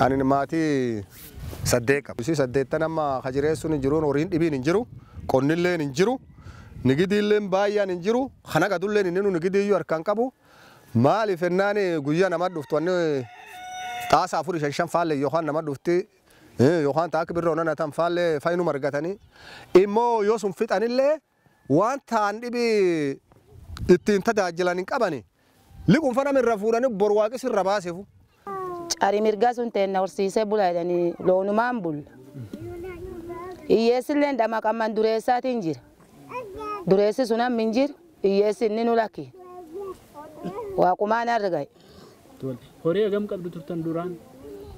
Ani maatii 8 qaba. Isii 8 amma hajireessuun hin jiru, horiin dhibiin hin jiru, qonnilleen hin jiru, nigidiilleen baay'aan hin jiru, kana qadulleen inni nu nigidiiyyuu harkaan qabu. Maaliif ennaan guyyaa nama dhuftu wanni xaasaa 4 5 5 faallee yookaan nama dhufti yookaan taakki birroo nana tan faallee faayinuma argatanii immoo yoo sun fixanillee waan ta'an dhibii ittiin tajaajilan hin qabani. Liqunfa nama irra fuudhanii boru waaqis irra baasifu. Cari mirga sun teenna horsiisee bula jedhanii loonumaan bulla. Hiyyeessillee dhama qamman dureessaatiin jira. Dureessi sun amma hin jiru, hiyyeessi inni nu lakki. Waaqumaan argaye. Horii hagam qabdu turtan duraan?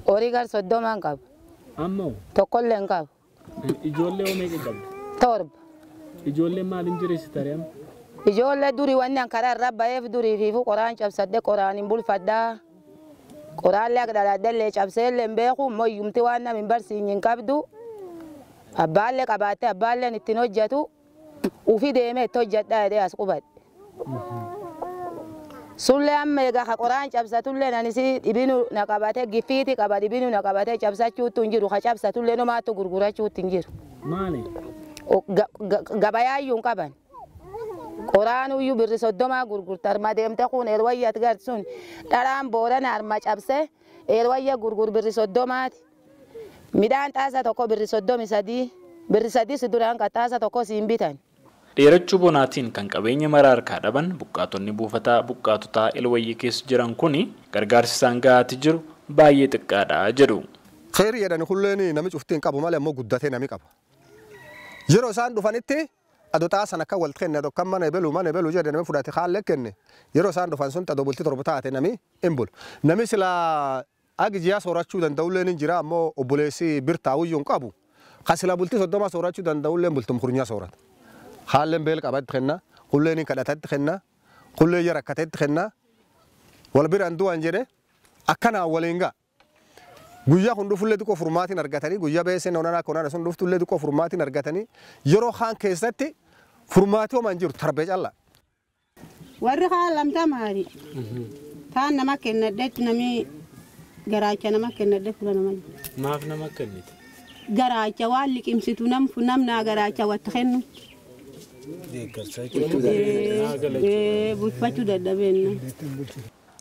Horii gar 30 qabu. Ammoo? Tokkollee hin qabu. Ijoollee hoo meeqa qabdu? 7. Ijoolleen maaliin jireessitu amma? Ijoollee durii wanni an karaa irra ba'eef durii fiifu qoraan cabsadde qoraan hin bulfadhaa. Qoraallee akka dhalaaddellee cabseellee hin beeku moyyumti waan nam hin barsiisin hin qabdu. Abbaallee qabaattee abbaalleen ittiin hojjetu ufi deemee itti hojjedhaa jedhee as qubadhe. Sullee amma egaa ka qoraan cabsatullee anis dhibinu na qabate giffiiti qaba dhibinu na qabate cabsachuutti hin jiru ka cabsatullee numaattu gurgurachuutti hin jiru. Maali? Gabayaayyuu hin qaban. Qoraanuyyuu birri 30 gurgurta arma deemte kun eelwayyat garsun dharaan boorana arma cabse eelwayya gurgur birri 30ti. Midhaan xaasa tokko birri 33 birri 3 si duraan ka xaasa tokko siin bitan. Dheerachuu bonaatiin kan qabeenya maraa harkaa dhaban buqqaatonni buufataa buqqaatotaa Elwayyee keessa jiran kuni gargaarsi isaan gahaati jiru baay'ee xiqqaadha jedhu. Xeerii jedhani kulleen nami cuftiin qabu malee ammoo guddatee nami qaba. Yeroo isaan dhufanitti adoo xaasan akka wal kenne adoo kan mana ebelu mana ebelu jedhe nami fudhate haallee kenne yeroo isaan dhufan sun adoo bultii 7 taate nami hin bulu. Nami silaa agi ji'a soorachuu danda'ulleen hin jira ammoo obboleessi birtaa'uyyuu hin qabu. Kan silaa bultii 30 soorachuu danda'ulleen bultum kurnyaa soorata. Haalleen beel qabatti kenna, kulleen hin kadhatatti kenna, kulleen yarakkatetti kenna. Wal biraan du'an jedhe akkanaan waliin ga'a. Guyyaa kun dhufullee xiqqoo furmaatiin argatanii guyyaa beeseen onanaa konana sun dhuftullee xiqqoo furmaatiin argatanii yeroo kaan keessatti furmaatii homaa hin jiru tarbee callaa. Warri kaan lamta maali? Taan nama kennadhetti nami garaacha nama kennadhe fuula nama jira. Maaf nama kennite? Garaacha waan liqimsitu namnaa garaacha watti kennu. Bulfachuu dadhabeenna.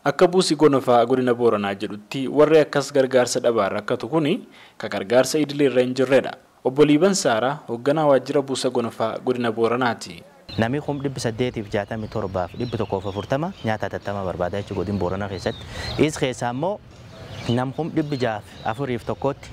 Akka buusii gonofaa godina Booranaa jedhutti warri akkas gargaarsa dhabaa rakkatu kuni ka gargaarsa idilee irra hin jirredha. Obbo Liiban Saaraa hoogganaa waajjira buusa gonofaa godina Booranaati. Namni 867,140 nyaata hatattamaa barbaada jechuudha godina Booranaa keessatti. Is keessaa immoo nam 604,001tti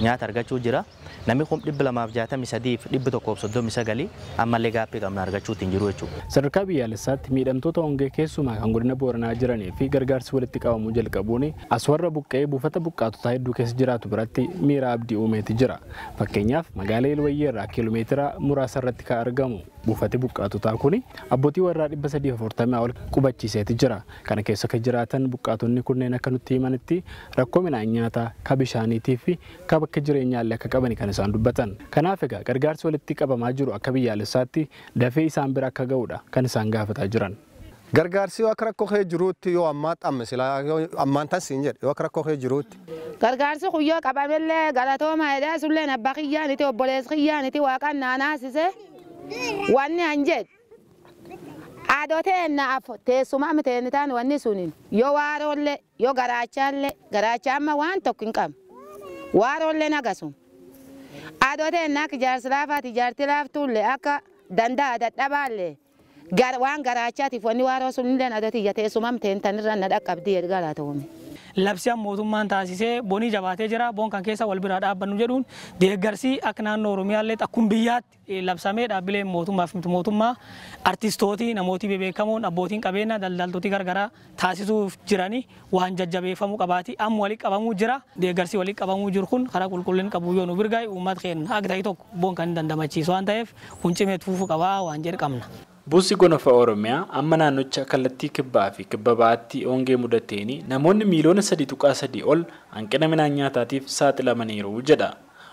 nyaata argachuu jira. Namni 263,139 ammallee gaaffii qabna argachuutti hin jiru jechuudha. Sadarkaa biyyaalessaatti miidhamtoota hongee keessumaa kan godina Booranaa jiranii fi gargaarsi walitti qabamuu jalqabuun as warra buqqee buufata buqqaatotaa hedduu keessa jiraatu biratti miira abdii uumeeti jira. Fakkeenyaaf magaalaa Elwayyee irraa kiiloomeetira muraasa irratti kan argamu buufati buqqaatotaa kuni abbootii warraa 340 ol qubachiiseeti jira. Kana keessa kan jiraatan buqqaatonni kunneen akka nutti himanitti rakkoo midhaan nyaataa, ka bishaaniitii fi ka bakka jireenyaallee akka qaban kan isaan dubbatan. Kanaaf egaa gargaarsi walitti qabamaa jiru akka biyyaalessaatti dafee isaan bira akka ga'uudha kan isaan gaafataa jiran. Gargaarsi yoo akka rakkoo kee jiruutti yoo ammaa xamme silaa yoo ammaan tan siin jedhe yoo akka rakkoo kee jiruutti. Gargaarsi kuyyoo qabamellee galatooma jedhee sulleen abbaa kiyyaaniti obboleessi kiyyaaniti waaqaan naanaasise wanni an jedhe. Adoo teenna afo teessuma miteenni taan wanni suniin yoo waaroollee yoo garaachaallee garaacha amma waan tokko hin qabne waaroollee nagasum. Adoo teenna akka ijaarsi laafaati ijaarti laaftuullee akka danda'a dadhabaallee waan garaachaatiif wanni waaroo sunillee adoo tiyya teessuma miteen tanirra na dhaqqabdii erga laatoomi. Labsiyaan mootummaan taasisee bonii jabaatee jira. Boon kan keessa wal biraa dhaabbannu jedhuun deeggarsi akka naannoo Oromiyaallee akkuma biyyaatti labsamee dhaabbileen mootummaa fi miti mootummaa artistootii namooti bebeekamoon abbootiin qabeenyaa daldaltooti gargaraa taasisuuf jiranii waan jajjabeeffamuu qabaati. Amma walitti qabamuu jira. Deeggarsi walitti qabamuu jiru kun karaa qulqullina qabu yoo nu birgaa'e uummata keenya akka ta'e tokko boon kan dandamachiisu waan ta'eef kun cimee fuufuu qabaa waan jedhu qabna. Buusii gonofaa Oromiyaa amma naannocha kallattii kibbaa fi kibba ba'aatti hongee mudateen namoonni miiliyoona 3.3 ol hanqina midhaan nyaataatiif saaxilamaniiru jedha.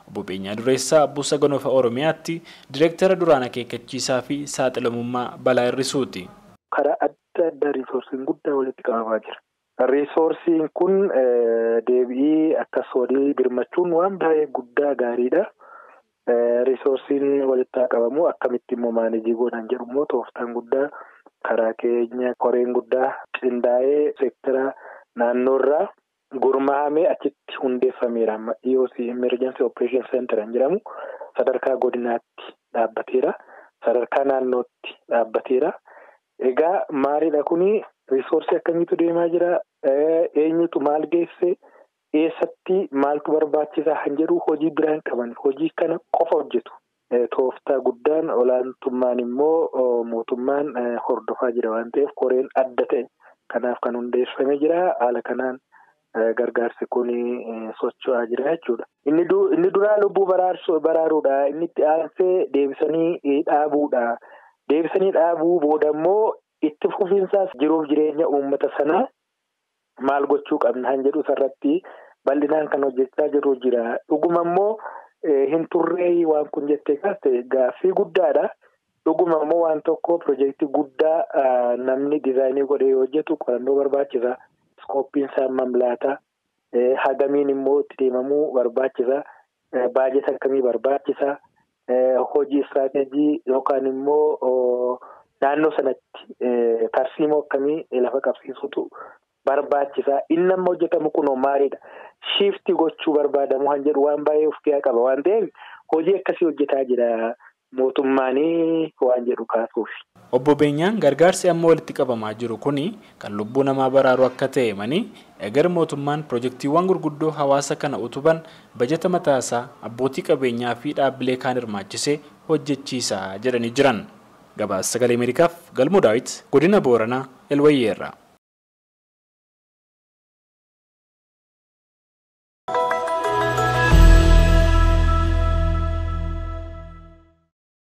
Obbo Beenyaa Dureessaa Buusa Gonofaa Oromiyaatti direektara duraan akeekkachiisaa fi saaxilamummaa balaa hir'isuuti. Karaa adda addaa riisoorsiin guddaa walitti qabamaa jira. Riisoorsiin kun deebi'ii Akkas walii birmachuun waan baay'ee guddaa gaariidha. Riisoorsiin walitti qabamu akkamitti immoo maaneejii goonaan jedhu immoo tooftaan guddaa karaa keenya koreen guddaa qindaa'ee seektara naannoorraa gurmaa'amee achitti hundeeffameera. Amma EOC Emergency Operation Center jedhamu sadarkaa godinaatti dhaabbateera. Sadarkaa naannootti dhaabbateera. Egaa maalidha kuni riisoorsii akkamiitu deemaa jira? Eenyutu maal geesse? Eessatti maaltu barbaachisaa kan jedhu hojii biraan qaban hojii kana qofa hojjetu. Tooftaa guddaan olaantummaan immoo mootummaan hordofaa jira waan ta'eef koreen adda ta'e kanaaf kan hundeeffamee jira. Haala kanaan gargaarsi kun socho'aa jira jechuudha. Inni duraa lubbuu baraaruudha. Inni itti aansee deebisanii dhaabuudha. Deebisanii dhaabuu booda immoo itti fufiinsaas jiruuf jireenya uummata sanaa maal gochuu qabna kan jedhu isarratti bal'inaan kan hojjechaa jiru jira. Dhuguma immoo hin turree waan kun jettee kaaste gaaffii guddaadha. Dhuguma immoo waan tokko piroojeektii guddaa namni diizaayinii godhee hojjetu qorannoo barbaachisa. Iskooppiin isaa mamlaata. Hagamiin immoo itti deemamuu barbaachisa. Baajeta akkamii barbaachisa. Hojii istiraatejii yookaan immoo naannoo sanatti tarsiimoo akkamii lafa qabsiisutu barbaachisa. Inni amma hojjetamu kunoo maalidha? Shiiftii gochuu barbaadamu kan jedhu waan baay'ee of keessaa qaba waan ta'eef hojii akkasii hojjetaa jira mootummaanii waan jedhu kaasuuf. Obbo Beenyaan gargaarsi amma walitti qabamaa jiru kuni kan lubbuu namaa baraaru akka ta'e himanii egar mootummaan piroojeektiiwwan gurguddoo hawaasa kana utuban bajata mataasaa abbootii qabeenyaa fi dhaabbilee kaan hirmaachisee hojjechiisaa jedhanii jiran. Gabaasa Sagalee Ameerikaaf Galmoo Daawit godina Booranaa Elwayyeerraa.